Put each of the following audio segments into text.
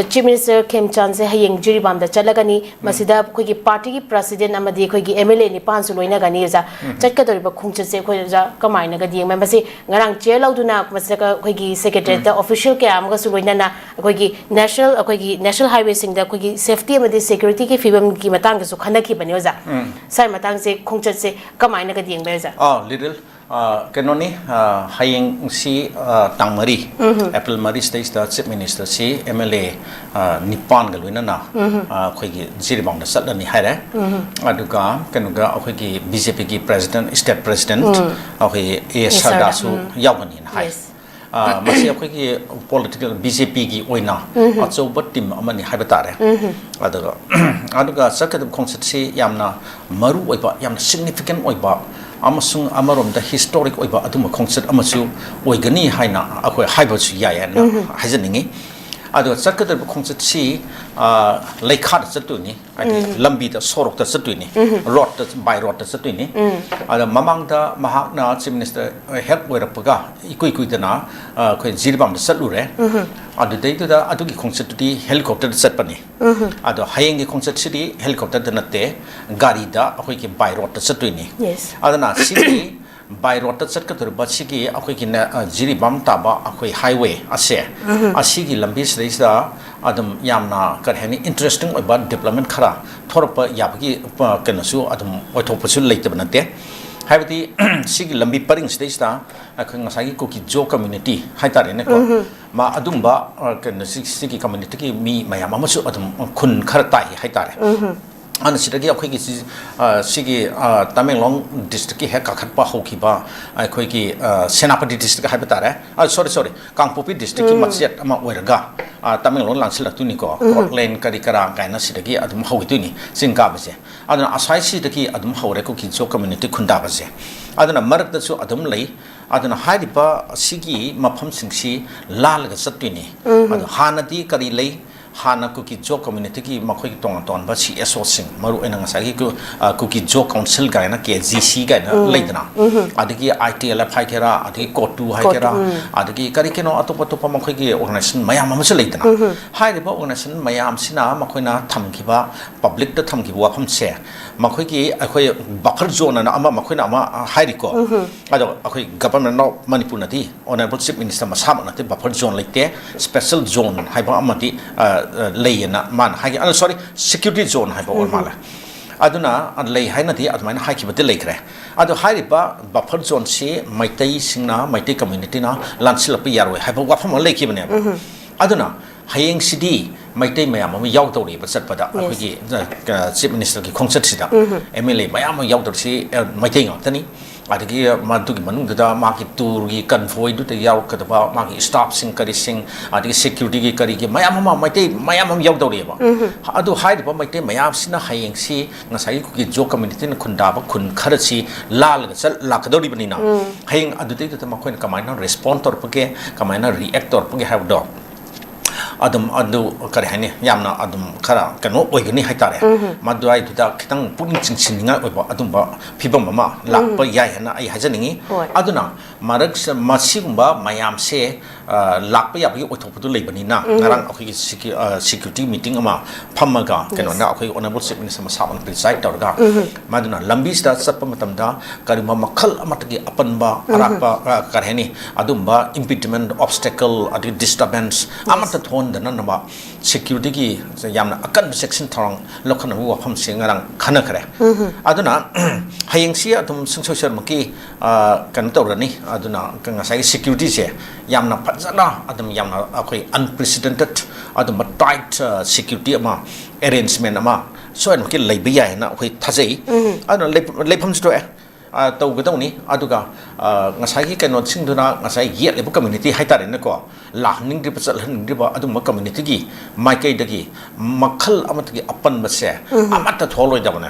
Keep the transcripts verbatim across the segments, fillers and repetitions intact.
Chief Minister ꯈꯦꯝꯆꯥꯟꯁꯦ ꯍꯌꯦꯡ ꯖꯤꯔꯤꯕꯥꯝꯗ ꯆꯠꯂꯒꯅꯤ꯫ ꯃꯁꯤꯗ ꯑꯩꯈꯣꯏꯒꯤ party ꯒꯤ president ꯑꯃꯗꯤ ꯑꯩꯈꯣꯏꯒꯤ M L A ꯅꯤꯄꯥꯟꯁꯨ ꯂꯣꯏꯅꯒꯅꯤ ꯑꯣꯖꯥ꯫ ꯆꯠꯀꯗꯧꯔꯤꯕ ꯈꯣꯡꯆꯠꯁꯦ ꯑꯩꯈꯣꯏ ꯑꯣꯖꯥ ꯀꯃꯥꯏꯅꯒꯗꯤ ꯌꯦꯡꯕ? ꯃꯁꯤ ꯉꯔꯥꯡ chair ꯂꯧꯗꯨꯅ ꯃꯁꯤꯗ ꯑꯩꯈꯣꯏꯒꯤ secretariat ꯇ official ꯀꯌꯥ ꯑꯃꯒꯁꯨ ꯂꯣꯏꯅꯅ ꯑꯩꯈꯣꯏꯒꯤ national, ꯑꯩꯈꯣꯏꯒꯤ national highway ꯁꯤꯡꯗ ꯑꯩꯈꯣꯏꯒꯤ safety ꯑꯃꯗꯤ security ꯒꯤ ꯐꯤꯕꯝꯒꯤ ꯃꯇꯥꯡꯗꯁꯨ ꯈꯟꯅꯈꯤꯕꯅꯤ ꯑꯣꯖꯥ꯫ ꯁꯥꯏ ꯃꯇꯥꯡꯁꯦ ꯈꯣꯡꯆꯠꯁꯦ ꯀꯃꯥꯏꯅꯒꯗꯤ ꯌꯦꯡꯕ ꯑꯣꯖꯥ? ꯑꯥ, ꯂꯤꯇꯜ, ꯑꯥ, ꯀꯩꯅꯣꯅꯤ, ꯑꯥ, ꯍꯌꯦꯡꯁꯤ, ꯑꯥ, ꯇꯥꯡ ꯃꯔꯤ, April ꯃꯔꯤ ꯁꯤꯗꯩꯁꯤꯗ Chief Minister ꯁꯤ M L A, ꯑꯥ, ꯅꯤꯄꯥꯟꯒ ꯂꯣꯏꯅꯅ, ꯑꯥ, ꯑꯩꯈꯣꯏꯒꯤ ꯖꯤꯔꯤꯕꯥꯝꯗ ꯆꯠꯂꯅꯤ ꯍꯥꯏꯔꯦ꯫ ꯑꯗꯨꯒ ꯀꯩꯅꯣꯒ ꯑꯩꯈꯣꯏꯒꯤ B J P ꯒꯤ president, state president, ꯑꯩꯈꯣꯏꯒꯤ A. ꯑꯦ. ꯁꯔꯗꯥ꯫ ꯁꯔꯗꯥꯁꯨ ꯌꯥꯎꯒꯅꯤꯅ ꯍꯥꯏ꯫ ꯑꯥ, ꯃꯁꯤ ꯑꯩꯈꯣꯏꯒꯤ political B J P ꯒꯤ ꯑꯣꯏꯅ ꯑꯆꯧꯕ team ꯑꯃꯅꯤ ꯍꯥꯏꯕ ꯇꯥꯔꯦ꯫ ꯑꯗꯨꯒ, ꯑꯗꯨꯒ ꯆꯠꯀꯗꯕ ꯈꯣꯡꯆꯠꯁꯤ ꯌꯥꯝꯅ ꯃꯔꯨ ꯑꯣꯏꯕ, ꯌꯥꯝꯅ significant ꯑꯣꯏꯕ ꯑꯃꯁꯨꯡ ꯑꯃꯔꯣꯝꯗ historic ꯑꯣꯏꯕ ꯑꯗꯨꯝꯕ ꯈꯣꯡꯆꯠ ꯑꯃꯁꯨ ꯑꯣꯏꯒꯅꯤ ꯍꯥꯏꯅ ꯑꯩꯈꯣꯏ ꯍꯥꯏꯕꯁꯨ ꯌꯥꯏ ꯍꯥꯏꯅ ꯍꯥꯏꯖꯅꯤꯡꯉꯤ꯫ ꯑꯗꯨꯒ ꯆꯠꯀꯗꯕ ꯈꯣꯡꯆꯠꯁꯤ, ꯑꯥ, ꯂꯩꯈꯥꯗ ꯆꯠꯇꯣꯏꯅꯤ, ꯍꯥꯏꯗꯤ ꯂꯝꯕꯤꯗ, ꯁꯣꯔꯣꯛꯇ ꯆꯠꯇꯣꯏꯅꯤ, road ꯇ, by road ꯇ ꯆꯠꯇꯣꯏꯅꯤ꯫ ꯑꯗ ꯃꯃꯥꯡꯗ ꯃꯍꯥꯛꯅ Chief Minister ꯍꯦꯛ ꯑꯣꯏꯔꯛꯄꯒ ꯏꯀꯨꯏ ꯀꯨꯏꯗꯅ, ꯑ, ꯑꯩꯈꯣꯏ ꯖꯤꯔꯤꯕꯥꯝꯗ ꯆꯠꯂꯨꯔꯦ꯫ ꯑꯗꯨꯗꯩꯗꯨꯗ ꯑꯗꯨꯒꯤ ꯈꯣꯡꯆꯠꯇꯨꯗꯤ helicopter ꯗ ꯆꯠꯄꯅꯤ꯫ ꯑꯗꯣ ꯍꯌꯦꯡꯒꯤ ꯈꯣꯡꯆꯠꯁꯤꯗꯤ helicopter ꯗ ꯅꯠꯇꯦ, ꯒꯥꯔꯤꯗ ꯑꯩꯈꯣꯏꯒꯤ by road ꯇ ꯆꯠꯇꯣꯏꯅꯤ꯫ Yes. ꯑꯗꯨꯅ ꯁꯤꯒꯤ by road ꯇ ꯆꯠꯀꯗꯧꯔꯤꯕ ꯁꯤꯒꯤ ꯑꯩꯈꯣꯏꯒꯤ ꯅ-, ꯑ, ꯖꯤꯔꯤꯕꯥꯝ ꯇꯥꯕ ꯑꯩꯈꯣꯏ highway ꯑꯁꯦ, ꯑꯁꯤꯒꯤ ꯂꯝꯕꯤꯁꯤꯗꯩꯁꯤꯗ ꯑꯗꯨꯝ ꯌꯥꯝꯅ, ꯀꯔꯤ ꯍꯥꯏꯅꯤ, interesting ꯑꯣꯏꯕ development ꯈꯔ ꯊꯣꯔꯛꯄ ꯌꯥꯕꯒꯤ, ꯑ, ꯀꯩꯅꯣꯁꯨ ꯑꯗꯨꯝ ꯑꯣꯏꯊꯣꯛꯄꯁꯨ ꯂꯩꯇꯕ ꯅꯠꯇꯦ꯫ ꯍꯥꯏꯕꯗꯤ, ꯁꯤꯒꯤ ꯂꯝꯕꯤ ꯄꯔꯤꯡꯁꯤꯗꯩꯁꯤꯗ ꯑꯩꯈꯣꯏ ꯉꯁꯥꯏꯒꯤ ꯀꯨꯀꯤ-ꯖꯣ community ꯍꯥꯏꯇꯥꯔꯦꯅꯦꯀꯣ, ꯃꯥ ꯑꯗꯨꯝꯕ, ꯑ, ꯀꯩꯅꯣ, ꯁꯤ-, ꯁꯤꯒꯤ community ꯒꯤ ꯃꯤ ꯃꯌꯥꯝ ꯑꯃꯁꯨ ꯑꯗꯨꯝ ꯈꯨꯟ ꯈꯔ ꯇꯥꯏ ꯍꯥꯏꯇꯥꯔꯦ꯫ ꯑꯗꯨꯅ ꯁꯤꯗꯒꯤ ꯑꯩꯈꯣꯏꯒꯤ ꯁꯤ-, ꯑ, ꯁꯤꯒꯤ, ꯑ, ꯇꯃꯦꯡꯂꯣꯡ district ꯀꯤ ꯍꯦꯛ ꯀꯥꯈꯠꯄ ꯍꯧꯈꯤꯕ ꯑꯩꯈꯣꯏꯒꯤ, ꯑ, ꯁꯦꯅꯥꯄꯇꯤ district ꯍꯥꯏꯕ ꯇꯥꯔꯦ, ꯑ, sorry, sorry, ꯀꯥꯡꯄꯣꯛꯄꯤ district ꯀꯤ ꯃꯆꯦꯠ ꯑꯃ ꯑꯣꯏꯔꯒ, ꯑ, ꯇꯃꯦꯡꯂꯣꯡ ꯂꯥꯟꯁꯤꯜꯂꯛꯇꯣꯏꯅꯤꯀꯣ, ꯀꯣꯠꯂꯦꯟ ꯀꯔꯤ ꯀꯔꯥ ꯀꯥꯏꯅ ꯁꯤꯗꯒꯤ ꯑꯗꯨꯝ ꯍꯧꯈꯤꯗꯣꯏꯅꯤ ꯆꯤꯡ ꯀꯥꯕꯁꯦ꯫ ꯑꯗꯨꯅ ꯑꯁ꯭ꯋꯥꯏꯁꯤꯗꯒꯤ ꯑꯗꯨꯝ ꯍꯧꯔꯦ ꯀꯨꯀꯤ-ꯖꯣ community ꯈꯨꯟꯗꯥꯕꯁꯦ꯫ ꯑꯗꯨꯅ ꯃꯔꯛꯇꯁꯨ ꯑꯗꯨꯝ ꯂꯩ꯫ ꯑꯗꯨꯅ ꯍꯥꯏꯔꯤꯕ ꯑꯁꯤꯒꯤ ꯃꯐꯝꯁꯤꯡꯁꯤ ꯂꯥꯜꯂꯒ ꯆꯠꯇꯣꯏꯅꯤ꯫ ꯑꯗꯣ ꯍꯥꯟꯅꯗꯤ ꯀꯔꯤ ꯂꯩ? ꯍꯥꯟꯅ ꯀꯨꯀꯤ ꯖꯣ ꯀꯝꯃ꯭ꯌꯨꯅꯤꯇꯤꯒꯤ ꯃꯈꯣꯏꯒꯤ ꯇꯣꯉꯥꯟ ꯇꯣꯉꯥꯟꯕ ꯁꯤ ꯑꯦꯁ ꯑꯣꯁꯤꯡ, ꯃꯔꯨꯑꯣꯏꯅ ꯉꯁꯥꯏꯒꯤ ꯀꯨ-, ꯑ, ꯀꯨꯀꯤ ꯖꯣ ꯀꯥꯎꯟꯁꯤꯜ ꯀꯥꯏꯅ, ꯀꯦ ꯖꯤ ꯁꯤ ꯀꯥꯏꯅ ꯂꯩꯗꯅ, ꯑꯗꯒꯤ ꯑꯥꯏ ꯇꯤ ꯑꯦꯜ ꯑꯦꯐ ꯍꯥꯏꯒꯦꯔꯥ, ꯑꯗꯒꯤ ꯀꯣꯇꯨ ꯍꯥꯏꯒꯦꯔꯥ, ꯑꯗꯒꯤ ꯀꯔꯤ ꯀꯩꯅꯣ ꯑꯇꯣꯞ ꯑꯇꯣꯞꯄ ꯃꯈꯣꯏꯒꯤ ꯑꯣꯔꯒꯅꯥꯏꯖꯦꯁꯟ ꯃꯌꯥꯝ ꯑꯃꯁꯨ ꯂꯩꯗꯅ, ꯍꯥꯏꯔꯤꯕ ꯑꯣꯔꯒꯅꯥꯏꯖꯦꯁꯟ ꯃꯌꯥꯝꯁꯤꯅ ꯃꯈꯣꯏꯅ ꯊꯝꯈꯤꯕ, ꯄꯕ꯭ꯂꯤꯛꯇ ꯊꯝꯈꯤꯕ ꯋꯥꯐꯝꯁꯦ, ꯃꯈꯣꯏꯒꯤ ꯑꯩꯈꯣꯏ ꯕꯐꯔ ꯖꯣꯟ ꯑꯅ ꯑꯃ ꯃꯈꯣꯏꯅ ꯑꯃ, ꯑ, ꯍꯥꯏꯔꯤꯀꯣ꯫ ꯑꯗꯣ ꯑꯩꯈꯣꯏ Government of ꯃꯅꯤꯄꯨꯔꯅꯗꯤ, ꯑꯣꯅꯔꯦꯕꯜ ꯆꯤꯐ ꯃꯤꯅꯤꯁꯇꯔ ꯃꯁꯥꯃꯛꯅꯗꯤ ꯕꯐꯔ ꯖꯣꯟ ꯂꯩꯇꯦ, ꯁ꯭ꯄꯦꯁꯦꯜ ꯖꯣꯟ ꯍꯥꯏꯕ ꯑꯃꯗꯤ, ꯑ, ꯑ, ꯂꯩꯌꯦꯅ ꯃꯥꯅ ꯍꯥꯏꯈꯤ꯫ ꯑꯗꯣ, ꯁꯣꯔꯤ, ꯁꯦꯀ꯭ꯌꯨꯔꯤꯇꯤ ꯖꯣꯟ ꯍꯥꯏꯕ ꯑꯣꯏꯔ ꯃꯥꯜꯂꯦ꯫ ꯑꯗꯨꯅ, ꯑ, ꯂꯩ ꯍꯥꯏꯅꯗꯤ ꯑꯗꯨꯃꯥꯏꯅ ꯍꯥꯏꯈꯤꯕꯗꯤ ꯂꯩꯈ꯭ꯔꯦ꯫ ꯑꯗꯣ ꯍꯥꯏꯔꯤꯕ ꯕꯐꯔ ꯖꯣꯟꯁꯤ ꯃꯩꯇꯩ ꯁꯤꯡꯅ, ꯃꯩꯇꯩ ꯀꯝꯃ꯭ꯌꯨꯅꯤꯇꯤꯅ ꯂꯥꯟꯁꯤꯜꯂꯛꯄ ꯌꯥꯔꯣꯏ ꯍꯥꯏꯕ ꯋꯥꯐꯝ ꯑꯃ ꯂꯩꯈꯤꯕꯅꯦꯕ꯫ ꯑꯗꯨꯅ ꯍꯌꯦꯡꯁꯤꯗꯤ ꯃꯩꯇꯩ ꯃꯌꯥꯝ ꯑꯃ ꯌꯥꯎꯗꯧꯔꯤꯕ ꯆꯠꯄꯗ, ꯑꯩꯈꯣꯏꯒꯤ, ꯑ, ꯆꯤꯐ ꯃꯤꯅꯤꯁꯇꯔꯒꯤ ꯈꯣꯡꯆꯠꯁꯤꯗ ꯑꯦꯝ ꯑꯦꯜ ꯑꯦ ꯃꯌꯥꯝ ꯑꯃ ꯌꯥꯎꯗꯧꯔꯤꯁꯤ, ꯑ, ꯃꯩꯇꯩ ꯉꯥꯛꯇꯅꯤ꯫ ꯑꯗꯒꯤ ꯃꯗꯨꯒꯤ ꯃꯅꯨꯡꯗꯨꯗ ꯃꯥꯒꯤ ꯇꯨꯔꯒꯤ ꯀꯟꯚꯣꯏꯗꯨꯗ ꯌꯥꯎꯔꯛꯀꯗꯕ ꯃꯥꯒꯤ ꯁ꯭ꯇꯥꯐꯁꯤꯡ, ꯀꯔꯤꯁꯤꯡ, ꯑꯗꯒꯤ ꯁꯦꯀ꯭ꯌꯨꯔꯤꯇꯤꯒꯤ ꯀꯔꯤꯒꯤ ꯃꯌꯥꯝ ꯑꯃ ꯃꯩꯇꯩ ꯃꯌꯥꯝ ꯑꯃ ꯌꯥꯎꯗꯧꯔꯤꯑꯕ꯫ ꯑꯗꯨ ꯍꯥꯏꯔꯤꯕ ꯃꯩꯇꯩ ꯃꯌꯥꯝꯁꯤꯅ ꯍꯌꯦꯡꯁꯤ ꯉꯁꯥꯏꯒꯤ ꯀꯨꯀꯤ ꯖꯣ ꯀꯝꯃ꯭ꯌꯨꯅꯤꯇꯤꯅ ꯈꯨꯟꯗꯥꯕ ꯈꯨꯟ ꯈꯔꯁꯤ ꯂꯥꯜꯂꯒ ꯆꯠ ꯂꯥꯛꯀꯗꯧꯔꯤꯕꯅꯤꯅ, ꯍꯌꯦꯡ ꯑꯗꯨꯗꯩꯗꯨꯗ ꯃꯈꯣꯏꯅ ꯀꯃꯥꯏꯅ ꯔꯦꯁꯄꯣꯟ ꯇꯧꯔꯛꯄꯒꯦ, ꯀꯃꯥꯏꯅ ꯔꯤꯑꯦꯛ ꯇꯧꯔꯛꯄꯒꯦ ꯍꯥꯏꯕꯗꯣ, ꯑꯗꯨꯝ ꯑꯗꯨ, ꯀꯔꯤ ꯍꯥꯏꯅꯤ, ꯌꯥꯝꯅ ꯑꯗꯨꯝ ꯈꯔ ꯀꯩꯅꯣ ꯑꯣꯏꯒꯅꯤ ꯍꯥꯏꯇꯥꯔꯦ꯫ ꯃꯗꯨꯋꯥꯏꯗꯨꯗ ꯈꯤꯇꯪ ꯄꯨꯛꯅꯤꯡ ꯆꯤꯡꯁꯤꯟꯅꯤꯡꯉꯥꯏ ꯑꯣꯏꯕ ꯑꯗꯨꯝꯕ ꯐꯤꯕꯝ ꯑꯃ ꯂꯥꯛꯄ ꯌꯥꯏ ꯍꯥꯏꯅ ꯑꯩ ꯍꯥꯏꯖꯅꯤꯡꯉꯤ꯫ ꯍꯣꯏ꯫ ꯑꯗꯨꯅ ꯃꯔꯛꯁ-, ꯃꯁꯤꯒꯨꯝꯕ ꯃꯌꯥꯝꯁꯦ, ꯑ, ꯂꯥꯛꯄ ꯌꯥꯕꯒꯤ ꯑꯣꯏꯊꯣꯛꯄꯗꯨ ꯂꯩꯕꯅꯤꯅ, ꯉꯔꯥꯡ ꯑꯩꯈꯣꯏꯒꯤ ꯁꯤꯀ꯭ꯌꯨ-, ꯑ, ꯁꯦꯀ꯭ꯌꯨꯔꯤꯇꯤ ꯃꯤꯇꯤꯡ ꯑꯃ ꯐꯝꯃꯒ, ꯀꯩꯅꯣꯅ, ꯑꯩꯈꯣꯏ ꯑꯣꯅꯔꯦꯕꯜ ꯆꯤꯐ ꯃꯤꯅꯤꯁꯇꯔ ꯃꯁꯥꯃꯛꯅ ꯄ꯭ꯔꯤꯖꯥꯏꯗ ꯇꯧꯔꯒ, ꯃꯗꯨꯅ ꯂꯝꯕꯤꯁꯤꯗ ꯆꯠꯄ ꯃꯇꯝꯗ ꯀꯔꯤꯒꯨꯝꯕ ꯃꯈꯜ ꯑꯃꯠꯇꯒꯤ ꯑꯄꯟꯕ, ꯑꯔꯥꯛꯄ, ꯑ, ꯀꯔꯤ ꯍꯥꯏꯅꯤ, ꯑꯗꯨꯝꯕ impediment, obstacle, ꯑꯗꯒꯤ disturbance ꯑꯃꯠꯇ ꯊꯣꯛꯍꯟꯗꯅꯅꯕ ꯁꯦꯀ꯭ꯌꯨꯔꯤꯇꯤꯒꯤ ꯌꯥꯝꯅ ꯑꯀꯟꯕ ꯆꯦꯛꯁꯤꯟ ꯊꯧꯔꯥꯡ ꯂꯧꯈꯠꯅꯕꯒꯤ ꯋꯥꯐꯝꯁꯤ ꯉꯔꯥꯡ ꯈꯟꯅꯈ꯭ꯔꯦ꯫ ꯑꯗꯨꯅ ꯍꯌꯦꯡꯁꯤ ꯑꯗꯨꯝ ꯁꯨꯡꯁꯣꯏ ꯁꯣꯏꯗꯅꯃꯛꯀꯤ, ꯑ, ꯀꯩꯅꯣ ꯇꯧꯔꯅꯤ꯫ ꯑꯗꯨꯅ ꯉꯁꯥꯏꯒꯤ ꯁꯦꯀ꯭ꯌꯨꯔꯤꯇꯤꯁꯦ ꯌꯥꯝꯅ ꯐꯖꯅ, ꯑꯗꯨꯝ ꯌꯥꯝꯅ ꯑꯩꯈꯣꯏ unprecedented, ꯑꯗꯨꯝꯕ ꯇꯥꯏꯠ, ꯑ, ꯁꯦꯀ꯭ꯌꯨꯔꯤꯇꯤ ꯑꯃ, ꯑꯦꯔꯦꯟꯖꯃꯦꯟ ꯑꯃ ꯁꯣꯏꯗꯅꯃꯛꯀꯤ ꯂꯩꯕ ꯌꯥꯏ ꯍꯥꯏꯅ ꯑꯩꯈꯣꯏ ꯊꯥꯖꯩ꯫ ꯑꯗꯨꯅ ꯂꯩꯐꯝ-, ꯂꯩꯐꯝꯁꯨ ꯊꯣꯛꯑꯦ꯫ ꯑ, ꯇꯧꯒꯗꯧꯅꯤ꯫ ꯑꯗꯨꯒ, ꯑ, ꯉꯁꯥꯏꯒꯤ ꯀꯩꯅꯣꯁꯤꯡꯗꯨꯅ, ꯉꯁꯥꯏ ꯌꯦꯠꯂꯤꯕ ꯀꯝꯃ꯭ꯌꯨꯅꯤꯇꯤ ꯍꯥꯏꯇꯥꯔꯦꯅꯦꯀꯣ, ꯂꯥꯛꯍꯟꯅꯤꯡꯗ꯭ꯔꯤꯕ, ꯆꯠꯍꯟꯅꯤꯡꯗ꯭ꯔꯤꯕ ꯑꯗꯨꯝꯕ ꯀꯝꯃ꯭ꯌꯨꯅꯤꯇꯤꯒꯤ ꯃꯥꯏꯀꯩꯗꯒꯤ ꯃꯈꯜ ꯑꯃꯠꯇꯒꯤ ꯑꯄꯟꯕꯁꯦ ꯑꯃꯠꯇ ꯊꯣꯛꯍꯜꯂꯣꯏꯗꯕꯅꯦ꯫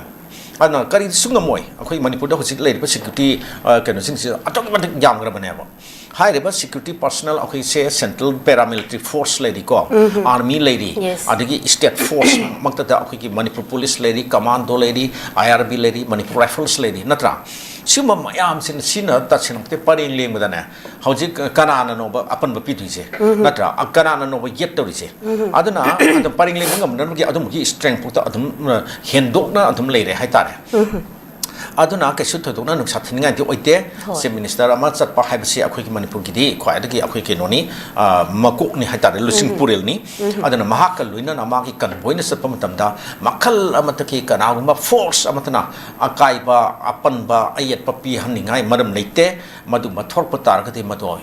ꯑꯗꯨꯅ ꯀꯔꯤꯁꯨ ꯉꯝꯃꯣꯏ꯫ ꯑꯩꯈꯣꯏ ꯃꯅꯤꯄꯨꯔꯗ ꯍꯧꯖꯤꯛ ꯂꯩꯔꯤꯕ ꯁꯦꯀ꯭ꯌꯨꯔꯤꯇꯤ, ꯑ, ꯀꯩꯅꯣꯁꯤꯡꯁꯤ ꯑꯗꯨꯛꯀꯤ ꯃꯇꯤꯛ ꯌꯥꯝꯈ꯭ꯔꯕꯅꯦꯕ꯫ ꯍꯥꯏꯔꯤꯕ ꯁꯦꯀ꯭ꯌꯨꯔꯤꯇꯤ ꯄꯔꯁꯅꯦꯜ ꯑꯩꯈꯣꯏꯁꯦ ꯁꯦꯟꯇ꯭ꯔꯦꯜ ꯄꯦꯔꯥꯃꯤꯂꯤꯇꯔꯤ ꯐꯣꯔꯁ ꯂꯩꯔꯤꯀꯣ, ꯑꯥꯔꯃꯤ ꯂꯩꯔꯤ, ꯌꯦꯁ꯫ ꯑꯗꯒꯤ ꯁ꯭ꯇꯦꯠ ꯐꯣꯔꯁ ꯃꯛꯇꯗ ꯑꯩꯈꯣꯏꯒꯤ ꯃꯅꯤꯄꯨꯔ ꯄꯨꯂꯤꯁ ꯂꯩꯔꯤ, ꯀꯃꯥꯟꯗꯣ ꯂꯩꯔꯤ, ꯑꯥꯏ ꯑꯥꯔ ꯕꯤ ꯂꯩꯔꯤ, ꯃꯅꯤꯄꯨꯔ ꯔꯥꯏꯐꯜꯁ ꯂꯩꯔꯤ, ꯅꯠꯇ꯭ꯔꯥ? ꯁꯤꯒꯨꯝꯕ ꯃꯌꯥꯝꯁꯤꯅ, ꯁꯤꯅ ꯇꯁꯦꯡꯅꯃꯛꯇꯤ ꯄꯔꯦꯡ ꯂꯦꯡꯕꯗꯅꯦ, ꯍꯧꯖꯤꯛ ꯀꯅꯥꯅꯅꯣꯕ ꯑꯄꯟꯕ ꯄꯤꯗꯣꯏꯁꯦ? ꯅꯠꯇ꯭ꯔꯥ? ꯀꯅꯥꯅꯅꯣꯕ ꯌꯦꯠ ꯇꯧꯔꯤꯁꯦ? ꯑꯗꯨꯅ ꯑꯗꯨꯝ ꯄꯔꯦꯡ ꯂꯦꯡꯕ ꯉꯝꯅꯕꯒꯤ ꯑꯗꯨꯝꯕꯒꯤ ꯏꯁꯇ꯭ꯔꯦꯡ ꯐꯥꯎꯗ ꯑꯗꯨꯝ, ꯑ, ꯍꯦꯟꯗꯣꯛꯅ ꯑꯗꯨꯝ ꯂꯩꯔꯦ ꯍꯥꯏꯇꯥꯔꯦ꯫ ꯑꯗꯨꯅ ꯀꯩꯁꯨ ꯊꯣꯏꯗꯣꯛꯅ ꯅꯨꯡꯁꯥ ꯊꯤꯅꯤꯡꯉꯥꯏꯗꯤ ꯑꯣꯏꯗꯦ꯫ ꯍꯣꯏ꯫ ꯆꯤꯐ ꯃꯤꯅꯤꯁꯇꯔ ꯑꯃ ꯆꯠꯄ ꯍꯥꯏꯕꯁꯤ ꯑꯩꯈꯣꯏꯒꯤ ꯃꯅꯤꯄꯨꯔꯒꯤꯗꯤ ꯈ꯭ꯋꯥꯏꯗꯒꯤ ꯑꯩꯈꯣꯏ ꯀꯩꯅꯣꯅꯤ, ꯑ, ꯃꯀꯣꯛꯅꯤ ꯍꯥꯏꯇꯥꯔꯦ, ꯂꯨꯆꯤꯡ ꯄꯨꯔꯦꯜꯅꯤ꯫ ꯑꯗꯨꯅ ꯃꯍꯥꯛꯀ ꯂꯣꯏꯅꯅ ꯃꯥꯒꯤ ꯀꯟꯚꯣꯏꯅ ꯆꯠꯄ ꯃꯇꯝꯗ ꯃꯈꯜ ꯑꯃꯠꯇꯒꯤ ꯀꯅꯥꯒꯨꯝꯕ ꯐꯣꯔꯁ ꯑꯃꯠꯇꯅ ꯑꯀꯥꯏꯕ, ꯑꯄꯟꯕ, ꯑꯌꯦꯠꯄ ꯄꯤꯍꯟꯅꯤꯡꯉꯥꯏ ꯃꯔꯝ ꯂꯩꯇꯦ꯫ ꯃꯗꯨ ꯃꯊꯣꯔꯛꯄ ꯇꯥꯔꯒꯗꯤ ꯃꯗꯨ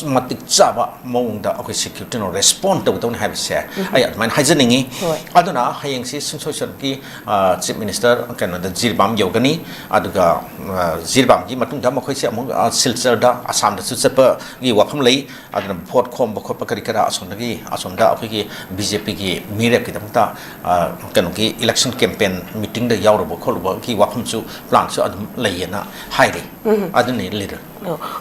ꯃꯇꯤꯛ ꯆꯥꯕ ꯃꯑꯣꯡꯗ ꯑꯩꯈꯣꯏ ꯁꯦꯀ꯭ꯌꯨꯔꯤꯇꯤꯅ ꯔꯦꯁꯄꯣꯟ ꯇꯧꯒꯗꯧꯅꯤ ꯍꯥꯏꯕꯁꯦ ꯑꯩ ꯑꯗꯨꯃꯥꯏꯅ ꯍꯥꯏꯖꯅꯤꯡꯉꯤ꯫ ꯍꯣꯏ꯫ ꯑꯗꯨꯅ ꯍꯌꯦꯡꯁꯤ ꯁꯨꯡꯁꯣꯏ ꯁꯣꯏꯗꯅꯒꯤ, ꯑ, ꯆꯤꯐ ꯃꯤꯅꯤꯁꯇꯔ ꯀꯩꯅꯣꯗ ꯖꯤꯔꯤꯕꯥꯝ ꯌꯧꯒꯅꯤ꯫ ꯑꯗꯨꯒ, ꯑ, ꯖꯤꯔꯤꯕꯥꯝꯒꯤ ꯃꯇꯨꯡꯗ ꯃꯈꯣꯏꯁꯦ ꯑꯃꯨꯛ, ꯑ, ꯁꯤꯜꯆꯔꯗ, ꯑꯁꯥꯝꯗꯁꯨ ꯆꯠꯄꯒꯤ ꯋꯥꯐꯝ ꯂꯩ꯫ ꯑꯗꯨꯅ ꯚꯣꯠ ꯈꯣꯝꯕ ꯈꯣꯠꯄ ꯀꯔꯤ ꯀꯔꯥ ꯑꯁꯣꯝꯗꯒꯤ, ꯑꯁꯣꯝꯗ ꯑꯩꯈꯣꯏꯒꯤ ꯕꯤ ꯖꯦ ꯄꯤꯒꯤ ꯃꯤꯔꯦꯞꯀꯤꯗꯃꯛꯇ, ꯑ, ꯀꯩꯅꯣꯒꯤ ꯏꯂꯦꯛꯁꯟ ꯀꯦꯝꯄꯦꯟ ꯃꯤꯇꯤꯡꯗ ꯌꯥꯎꯔꯨꯕ ꯈꯣꯠꯂꯨꯕꯒꯤ ꯋꯥꯐꯝꯁꯨ, ꯄ꯭ꯂꯥꯟꯁꯨ ꯑꯗꯨꯝ ꯂꯩꯌꯦꯅ ꯍꯥꯏꯔꯤ꯫ ꯑꯗꯨꯅꯤ ꯂꯤꯗꯔ꯫ ꯑꯣ,